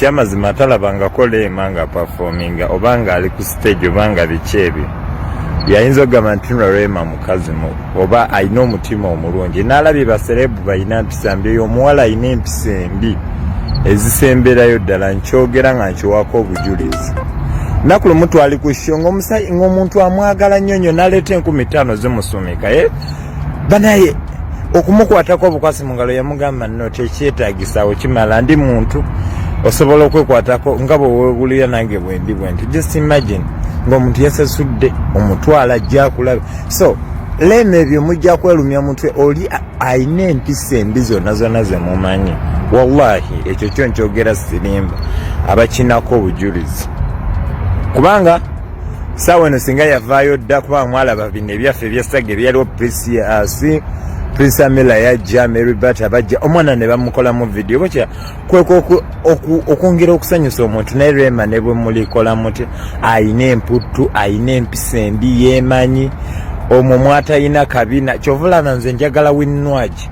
Ekyamazima atalabangako Rema nga performinga oba nga ali ku stage oba nga biki ebyo, yayinza okugamba nti no, Rema mukazi mu oba alina omutima omulungi. N'alabye ba celeb balina mpisa mbi, oyo omuwala alina empisa embi ezisemberayo ddala. Nkyogera nga nkiwaako obujulizi. Naku lumu twali ku show ng'omuntu amwagala nnyo nnyo, n'aleeta 5000 zimusumika ye banaye okumukwatako obukwasi mu ngalo. Yamugamba, "No, tekyetaagisaawo, kimala, ndi muntu osobola okwekwatako nga bwewewulira nange bwendi bwenti." Just imagine ng'omuntu yasasudde omutwalo ajja akulabe. So Rema, ebyo mujja kwerumya mutwe. Oli alina empisa embi zonna zonna zemumanyi. Wallahi ekyo kyo nkyogera, sirimba, abakinako obujulizi, kubanga saawa eno singa yavaayo dda, kubanga mwalaba bino ebyaffe ebyasaga ebyaliwo. Prisi Prince Amela yajja, Mary Bata bajja, omwana ne bamukolamu video bwekya kweka okwongera okusanyusa omuntu. Naye Rema ne bwe mulikola muti, ayina emputtu, ayina empisa embi, yeemanyi omwo mwatalina kabina. Kyovulaba nze njagala Winnie Nwagi.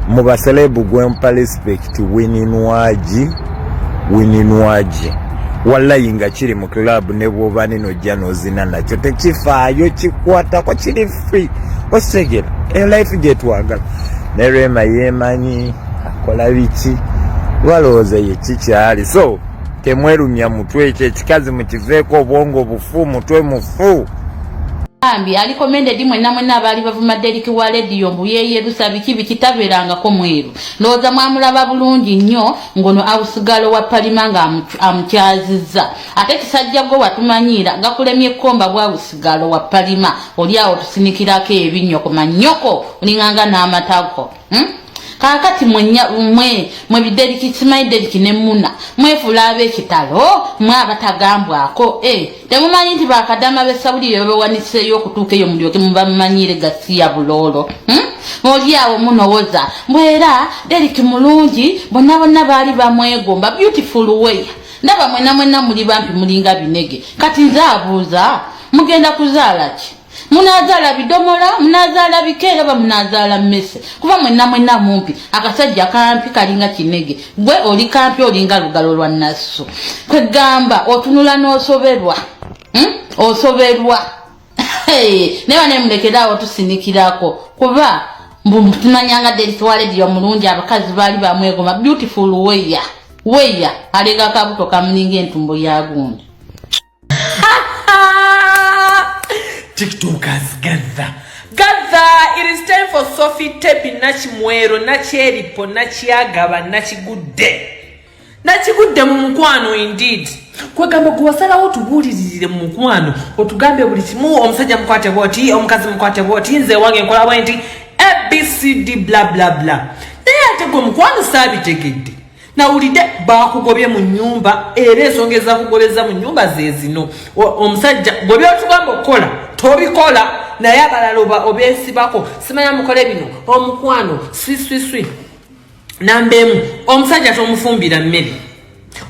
Mu ba celeb gwempa respect, Winnie Nwagi. Winnie Nwagi wallayi nga kiri mu club ne bwoba nino ojja n'ozina nakyo, tekifaayo, kikwatako, kiri free. Okitegera, eyo life gyetwagala. Ne Rema yeemanyi akola biki, balowooza ye kikyali. So temwerumya mutwe, ekyo ekikazi mukiveeko, obwongo bufu, mutwe mufu. Bambi ali commended. Mwenna mwenna abaali bavuma Deriki wa lediyo mbu yeeyerusa biki biki, tabeerangako mweru. Ndowooza mwamulaba bulungi nnyo ng'ono house girl wa Palima nga amukyazizza. Ate kisajja gwe watumanyiira, gakulemye ekkomba bwa house girl wa Palima. Oli awo tusinikirako ebinnyo ku mannyoko, olinganga n'amatako, Kaakati mwe mwe bideriki, simanyi Deriki ne Muna, mwefuula ab'ekitalo, mwe abatagambwako. Temumanyi nti bakadama b'essawulire babawaniseeyo okutuuka eyo mulyoke mubamanyiire gasiya buloolo, Oli awo munowoza mbwera Deriki mulungi, bonna bonna baali bamwegomba. Beautiful way, ndaba mwena mwena muli bampi, mulinga binege. Kati nze abuuza, mugenda kuzaala ki? Munazaala bidomola, munazaala bikeera, oba munazaala mmese? Kuba mwenna mwenna mumpi, akasajja kampi kalinga kinege, gwe oli kampi olinga lugalo lwa nassu. Kwegamba otunula n'osoberwa, Osoberwa. Naye banemulekerawo tusinikirako, kuba tumanyanga Deriki wa lediyo mulungi, abakazi baali bamwegoma. Beautiful weya weya alega akabuto kamulinga entumbo ya gundi. TikTokers, gather, gather. It is time for Sophie Tepi Nakimwero, Nakyeripo, Nakyagaba, Nakigudde, Nakigudde mu mukwano. Indeed, kwegamba gwe wasalawo otubuuliririre mu mukwano, otugambe buli kimu: omusajja mukwate bwoti, omukazi mukwate bwoti, nze wange nkola bwe nti, ABCD, bla bla bla. Naye ate gwe mukwano saabitegedde. Nawulidde bakugobye mu nyumba, era ensonga ezakugobeza mu nyumba ze zino: omusajja gwe byotugamba okukola tobikola, naye abalala oba obeesibako, simanya mukole bino omukwano swiswiswi. Namba emu, omusajja tomufumbira mmere,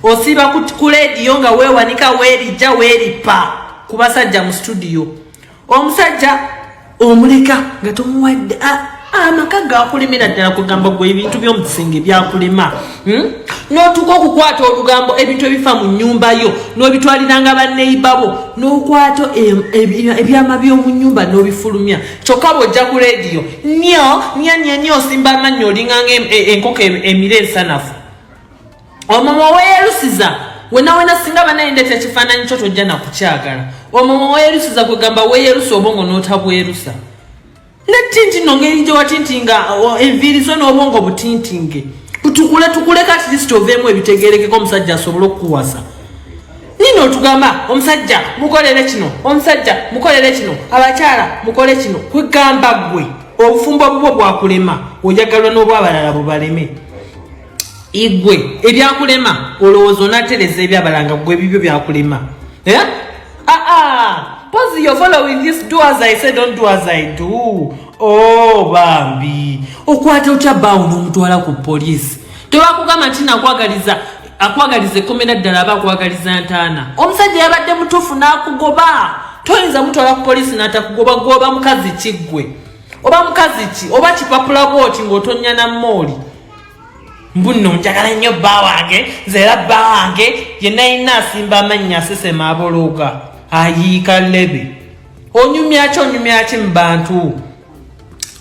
osiiba ku leediyo nga weewanika, weerijja, weeripa ku basajja mu studio. Omusajja omuleka nga tomuwadde amaka gakulemera ddala. Kugamba gwe ebintu by'omukisenge byakulema, N'otuuka okukwata olugambo, ebintu ebifa mu nnyumba yo n'obitwaliranga banneiba bo, n'okwata ebyama by'omu nnyumba n'obifulumya. Kyokka bw'ojja ku leediyo, nyo nya nya nya, osimba amannyo, olinganga enkoko emira ensanafu. Omwo weyerusiza wena wena. Singa banaye ndeeta ekifaananyi kyo, tojja nakukyagala. Omwo weyerusiza, kwegamba weyerusa obwongo n'otabwerusa netinti no ngeri gye watintinga enviiri zo n'obwongo butintinge butukule tukuleka, at least oveemu ebitegerekeko, omusajja asobole okukuwasa. Nina otugamba omusajja mukolere kino, omusajja mukolere kino, abakyala mukole kino. Kwegamba gwe obufumbo bubwo bwakulema, oyagalwa n'obwabalala bubaleme. Igwe ebyakulema olowooza onatereza ebyabalanga, gwe ebibyo byakulema, eh? Ah, pause, you're following this. Do as I say, don't do as I do. Oh, bambi, okwata otya bbaawo n'omutwala ku poliisi? Tebakugamba nti nakwagaliza akwagaliza ekkomera ddala, aba akwagaliza ntaana. Omusajja yabadde mutuufu n'akugoba. Toyinza mutwala ku poliisi n'atakugoba. Gwe oba mukazi ki? Ggwe oba mukazi ki? Oba kipapula bwoti ng'otonya na mooli. Mbu nno njagala nnyo bba wange, nze era bba wange yenna yenna asimba amannya, asesema, abolooga, ayiika lebe. Onyumyaki, onyumyaki mu bantu?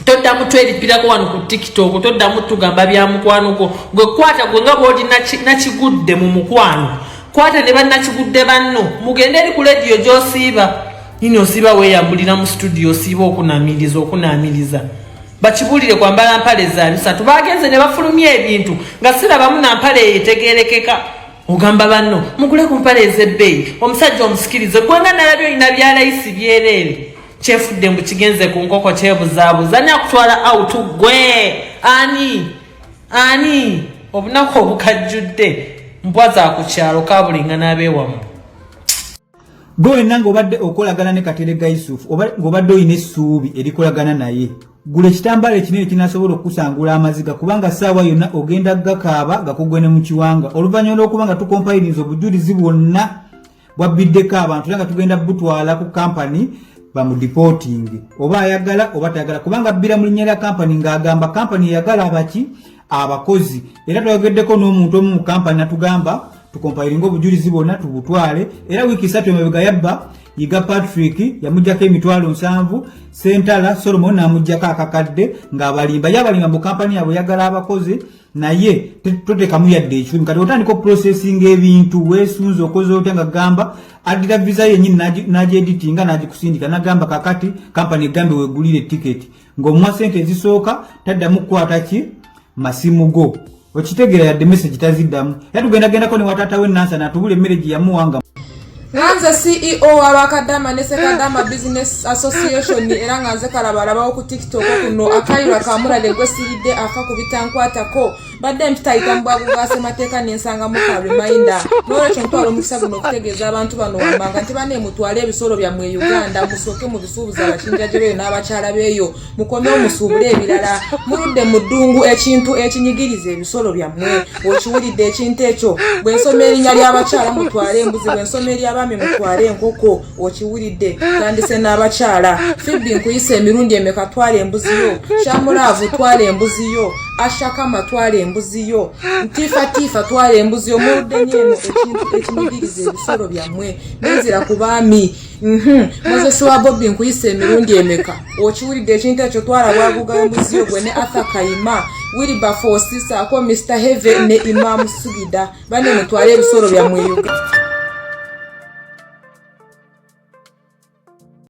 Toddamu tweripirako wano ku TikTok, toddamu tugamba bya mukwano gwo. Gwe kwata gwe nga bwoli nakigudde mu mukwano, kwata ne bannakigudde banno, mugende eri ku lediyo gy'osiiba nini, osiiba weeyambulira mu studio, osiiba okunamiriza okunamiriza, bakibuulire kwambala mpale za bisatu. Bagenze ne bafulumya ebintu nga sirabamu na mpale eyo etegerekeka. Ogamba banno mugule ku mpale ez'ebbeeyi, omusajja omusikirize. Gwe nga nalabye olina byalayisi byereere, kyefudde mbu kigenze ku nkoko, kyebuzaabuza. Ani akutwala out gwe? Ani ani? Obunaku obukajjudde mbwa za ku kyalo kabulingana abeewamu. Gwe wenna ng'obadde okolagana ne Katerega Yusufu oba ng'obadde olina essuubi erikolagana naye, gula ekitambaala ekinene kinasobola okukusangula amaziga, kubanga ssaawa yonna ogenda gakaaba gakugwe ne mu kiwanga, oluvannyuma lw'okuba nga tukompayirinze obujulizi bwonna bwabbiddeko abantu, era nga tugenda butwala ku kampani bamudipootinge oba ayagala oba tayagala, kubanga abbira mu linnya lya kampani ng'agamba kampani eyagala abaki abakozi. Era twayogeddeko n'omuntu omu mu kampani natugamba tukompayiringa obujulizi bwonna tubutwale. Era wiiki 3 emabega yabba Yiga Patrick, yamugjako 700,000, Sentala Solomon n'amugjako akakadde, ng'abalimba yabalimba mu kampani yaabwe eyagala abakozi, naye totekamu yadde ekikumi. Kati otandika okuprosesinga ebintu, weesunze, okoze otya, nga gamba addira visa yennyini n'agyeditinga n'agikusindika, nagamba kakati kampani egambe wegulire tiketi, ng'omuwa sente ezisooka taddamu kukwata ki masimu go, okitegeera, yadde message taziddamu. Era tugendagendako ne wataata we Nansa natubula emmere gye yamuwa nga Nga nze CEO w'Abakadama ne Sekadama Business Association, era nga nze kalabalabawo ku TikTok kuno, akayirwa kamulale gwe siridde afa ku bitankwatako. Badde mpitayita mu bwagu bwa ssemateeka nensangamu ka reminder. N'olwekyo ntwala omukisa guno okutegeeza abantu bano wammanga nti bane mutwale ebisolo byammwe e Uganda, musooke mubisuubuza abakinjaje beeyo n'abakyala beeyo, mukome omusuubule ebirala. Muludde mu ddungu, ekintu ekinyigiriza ebisolo byammwe. Okiwulidde ekintu ekyo? Bwe nsoma erinnya ly'abakyala mutwale embuzi, bwe nsoma ery'abaami mutwale enkoko. Okiwulidde? Tandise n'abakyala. Fibi, nkuyisa emirundi emeka? Twala embuzi yo. Kyamulaavu, twala embuzi yo. Ashakama, twala embuzi yo. Ntiifa tiifa, twala embuzi yo. Muludde nyo eno, ekintu ekinyigiriza ebisolo byammwe. Nenzira ku baami. Moses wa Bobi, nkuyisa emirundi emeka? Okiwulidde ekintu ekyo? Twala bwaguga embuzi yo gwe ne Arthur Kayima, Wilberforce saako Mr Heve ne Imam Sugida. Bane mutwale ebisolo byammwe.